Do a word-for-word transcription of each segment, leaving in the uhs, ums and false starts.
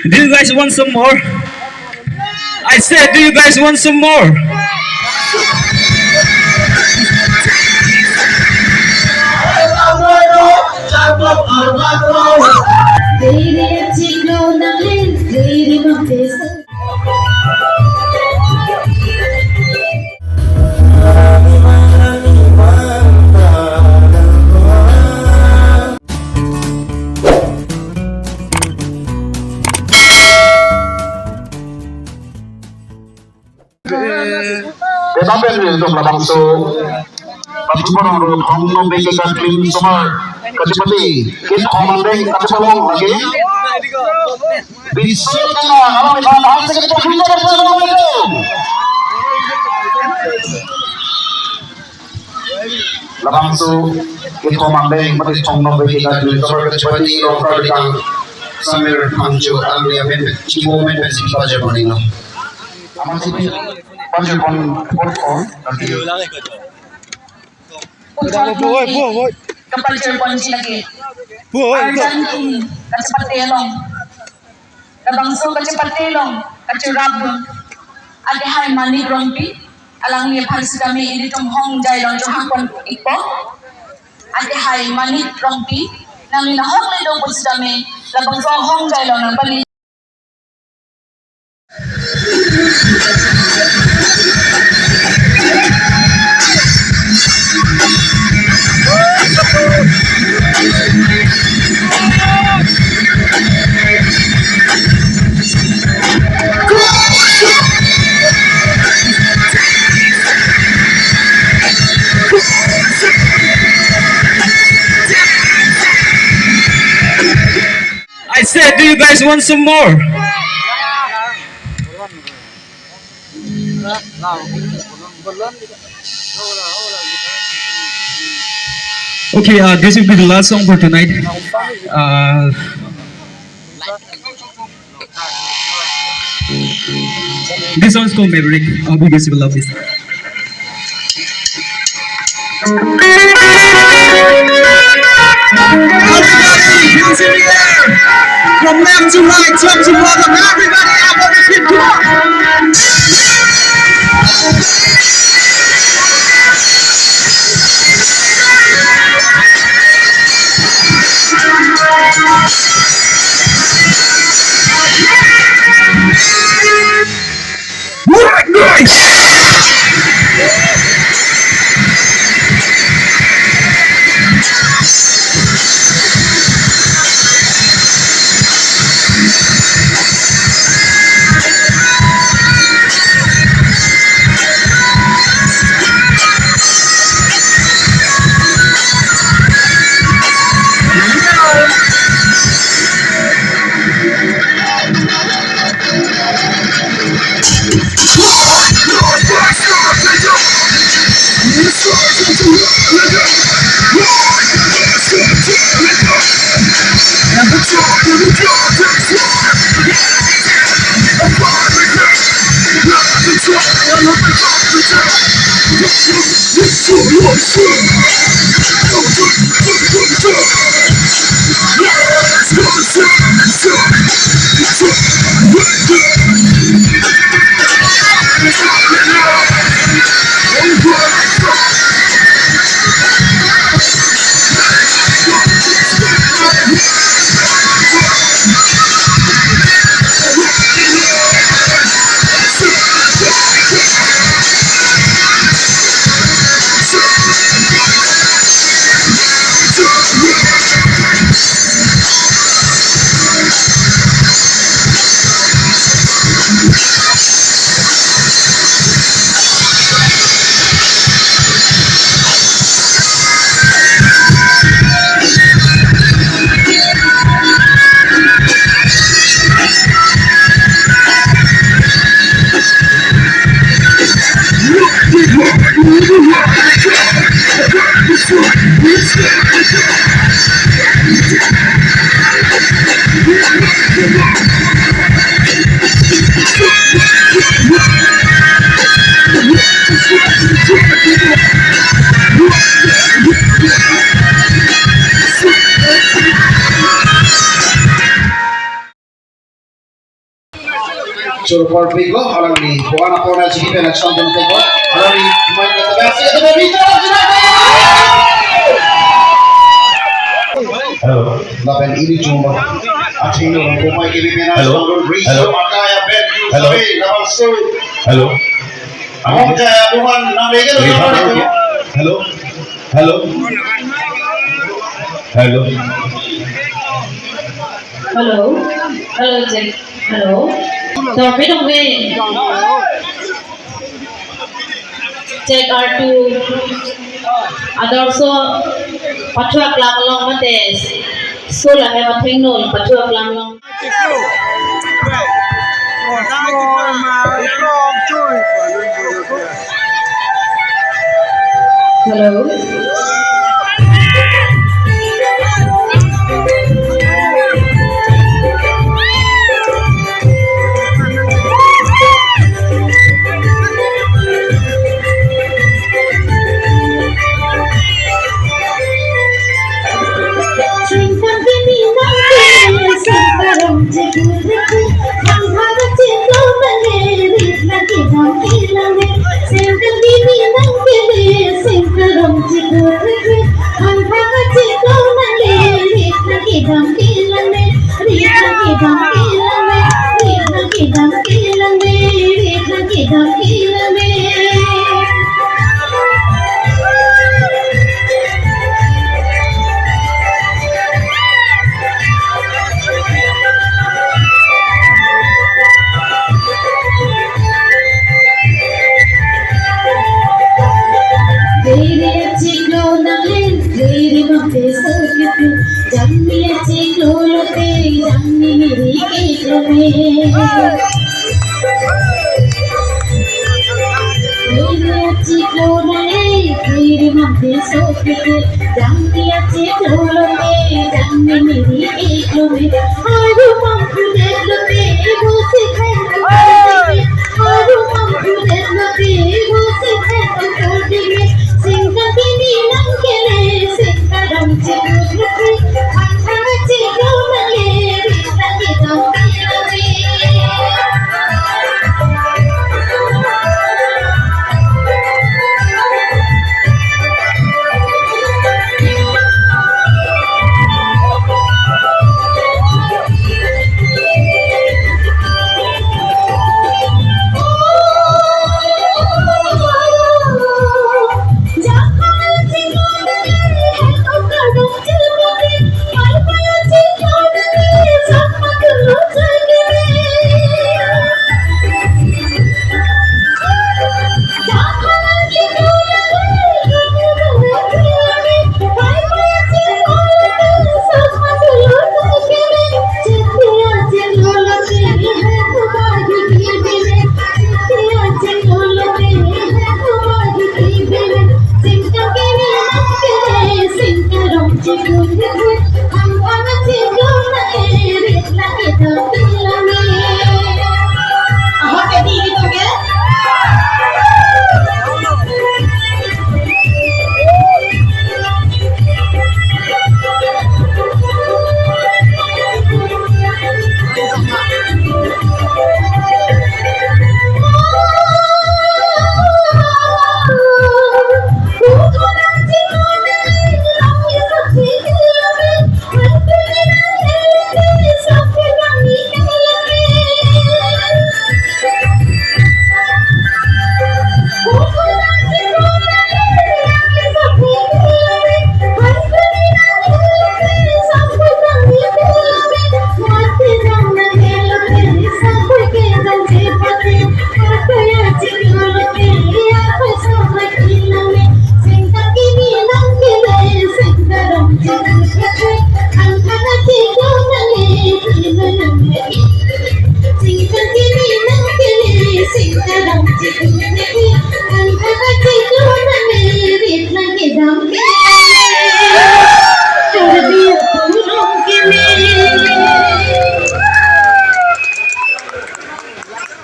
Do you guys want some more? I said, do you guys want some more? Beta pen ri tum labangso. Patipon ro thong no beke ka klim somar kachepate. Kit thong mandeng kachepalong lagi. Bisok kana, alam iphan bahasa kita pintar sa lo itu. Labangso kit thong mandeng mati thong no beke ka klim somar kachepate lo pradikang Samir Phangcho ang dia men chibo men pen si pajar paning lo. Amat si pajar pon pon pon. Puthot Boi, boi, boi. Kapachir ponji lake. Boi, boi. Arjan kini kachepate along. Labangso kachepate along kacherap dun. Adehai Manik Rongpi, alangliphan sitame ilitum hongjai along chohang pon ikpo. Adehai Manik Rongpi, nangli nahok le do pusitame labangso hongjai along nangpali. I said, do you guys want some more? Okay, uh, this will be the last song for tonight. Uh, this song is called Maverick. I hope you guys will love this. Everybody, hands in the air. From left to right, top to bottom, everybody up on the feet. Come on. What noise? Choro parpiklo, alangli puan apor na chiki pen action dun teko, alangli main kata basi kata basi. Hello. Lapen ili chumba. Athengno, kumai ke pen action dun. Hello. Hello. Hello. Hello. Hello. Hello. Hello. Hello. Hello. Hello, check. Hello. To, pidong ve. Check R two. Ador so, pathu aklam along mate. School ahem athengno, pathu aklam along. Hello. Dere chiklo nanglen, dere mangke sokit, jangmi achiklo lote, jangmi miri ke krome. Dere chiklo nanglen, dere mangke sokit, jangmi achiklo lote, jangmi miri ke krome. Aru mangku det lote, bosi khan.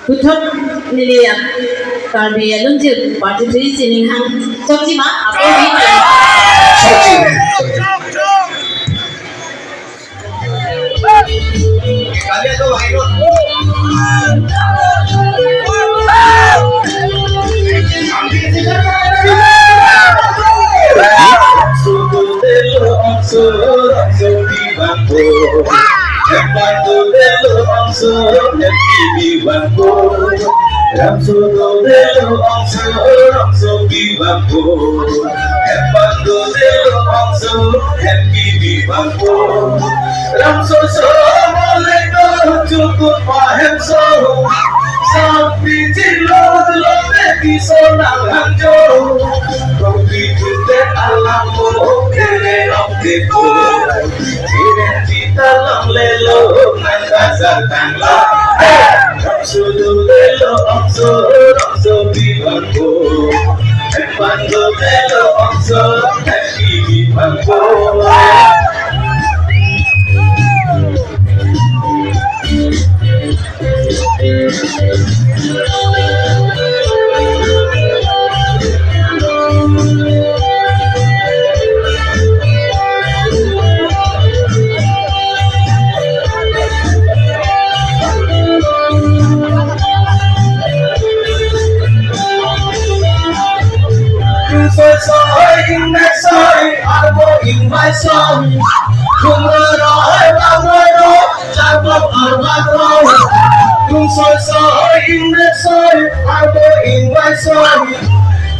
Puthot neli ya Karbi Anglong Jil Party Three sining hang chokji ma, apo di. Chokji. Kami atau lain. Ramso so mole ko chukut pahem so. Sampi chilo lo te piso nang hangjo. Kopi chute alam mo kere ong tipo. Chire chita lang lelo nang kasar tanglo. Sudu lelo ong so ong so biwang ko. Pando lelo ong so happy biwang ko. Soi soi ingnek soi, arbo ingvai soi. Kumro roi, bangvai roi, charbok arbak roi. Kum soi soi ingnek soi, arbo ingvai soi.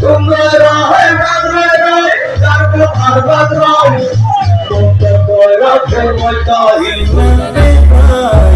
Kumro roi, bangvai roi, charbok arbak roi. Kum to koi roi, koi roi to ingvai.